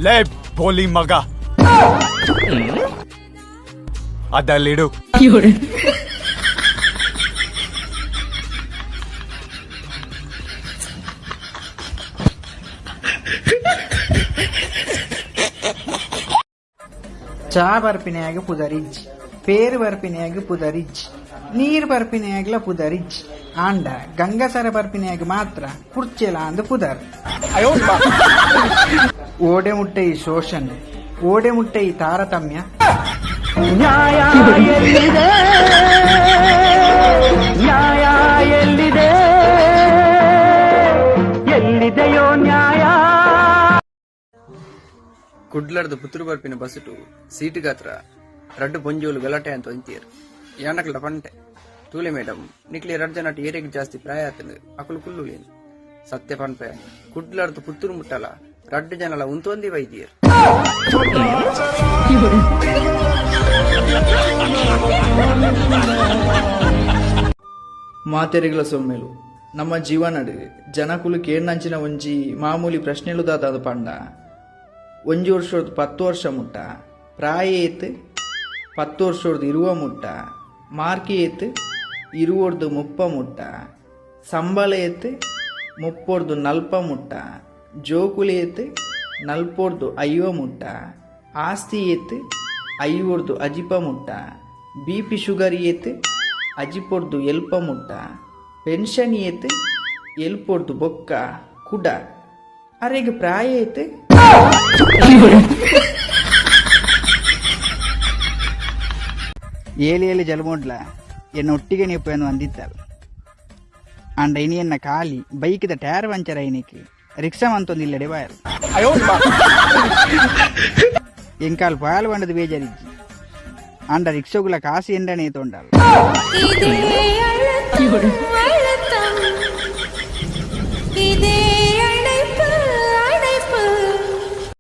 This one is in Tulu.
ಲೇ ಬೋಲಿ ಮಗ ಅದಲ್ಲಿಡು. ಚಾ ಬರ್ಪಿನೆಯಾಗ ಪುದರಿಜ್ಜಿ, ಪೇರು ಬರ್ಪಿನೆಯಾಗ ಪುದರಿಜ್ಜಿ, ನೀರು ಬರ್ಪಿನೆಯಾಗ್ಲ ಪುದರಿಜ್ಜಿ, ಆಂಡ ಗಂಗಸರ ಬರ್ಪಿನೆಯಾಗ ಮಾತ್ರ ಕುರ್ಚೆಲ ಅಂದ್ ಪುದರ್. ಓಡೆ ಮುಟ್ಟೆ ಈ ಶೋಷಣೆ, ಓಡೆ ಮುಟ್ಟೆ ಈ ತಾರತಮ್ಯ. ಕುಡ್ಲರ್ದು ಪುತ್ತೂರು ಬರ್ಪಿನ ಬಸ್ಸುಟು ಸೀಟು ಗಾತ್ರ ರಡ್ಡು ಪೊಂಜೋಲು ಗಲಾಟೆ ಅಂತ ಒಂತಿಯರು. ಯಾನಕ್ಲ ಪಂಟೆ ತೂಲೆ ಮೇಡಮ್, ನಿಕ್ಲೆ ರಡ್ಡು ಜನ ಏರೆಗ್ ಜಾಸ್ತಿ ಪ್ರಾಯ ಆತಂದು ಅಕುಲು ಕುಲ್ಲುಲೇನು. ಸತ್ಯ ಪನ್ಪೆ, ಕುಡ್ಲರ್ದು ಪುತ್ತೂರು ಮುಟ್ಟಲ ರಡ್ಡು ಜನಲ ಉಂತೊಂದಿ ವೈದ್ಯರು. ಮಾತೆರೆಗಳ ಸೊಮ್ಮೆಲು, ನಮ್ಮ ಜೀವನಡ್ ಜನಕುಲು ಕೇರ್ನಂಚಿನ ಒಂಜಿ ಮಾಮೂಲಿ ಪ್ರಶ್ನೆಲು ದಾದಾದ ಪಂಡ, ಒಂಜಿ ವರ್ಷೊರ್ದು 10 ವರ್ಷ ಮುಟ್ಟ ಪ್ರಾಯ ಏತ್, 10 ವರ್ಷೊರ್ದು 20 ಮುಟ್ಟ ಮಾರ್ಕ್ ಏತ್, 20ರ್ದು 30 ಮುಟ್ಟ ಸಂಬಳ ಏತ್, 30ರ್ದು 40 ಮುಟ್ಟ ಜೋಕುಲು ಏತ್, 40ರ್ದು 50 ಮುಟ್ಟ ಆಸ್ತಿ ಏತ್, 50ರ್ದು 50 ಮುಟ್ಟ ಬಿ ಪಿ ಶುಗರ್ ಏತ್, 50ರ್ದು 70 ಮುಟ್ಟ ಪೆನ್ಷನ್ ಏತ್, 70ರ್ದು ಬೊಕ್ಕ ಕುಡ ಅರೆಗ್ ಪ್ರಾಯ ಏತ್? ಏಲಿ ಏಲಿ ಜಲಮೋಡ್ಲ ಎನ್ನ ಒಟ್ಟಿಗೆ ನೀವು ಅಂದಿತ್ತಲ್ಲ. ಅಂಡ ಇನಿ ಎನ್ನ ಖಾಲಿ ಬೈಕ್ದ ಟೈರ್ ಪಂಚರ್ ಐನಿಕ್ ರಿಕ್ಷಾ ಮಂತೊಂದು ಇಲ್ಲಡೆ ಬಾಯಲ್. ಎಂಕಾಲ್ ಪಾಲ್ ಬಂಡದ ಬೇಜಾರಿಜ್ಜಿ. ಅಂಡ ರಿಕ್ಷಾಗುಲ ಕಾಸು ಎಂಡನೆ ತೊಂಡಲ್.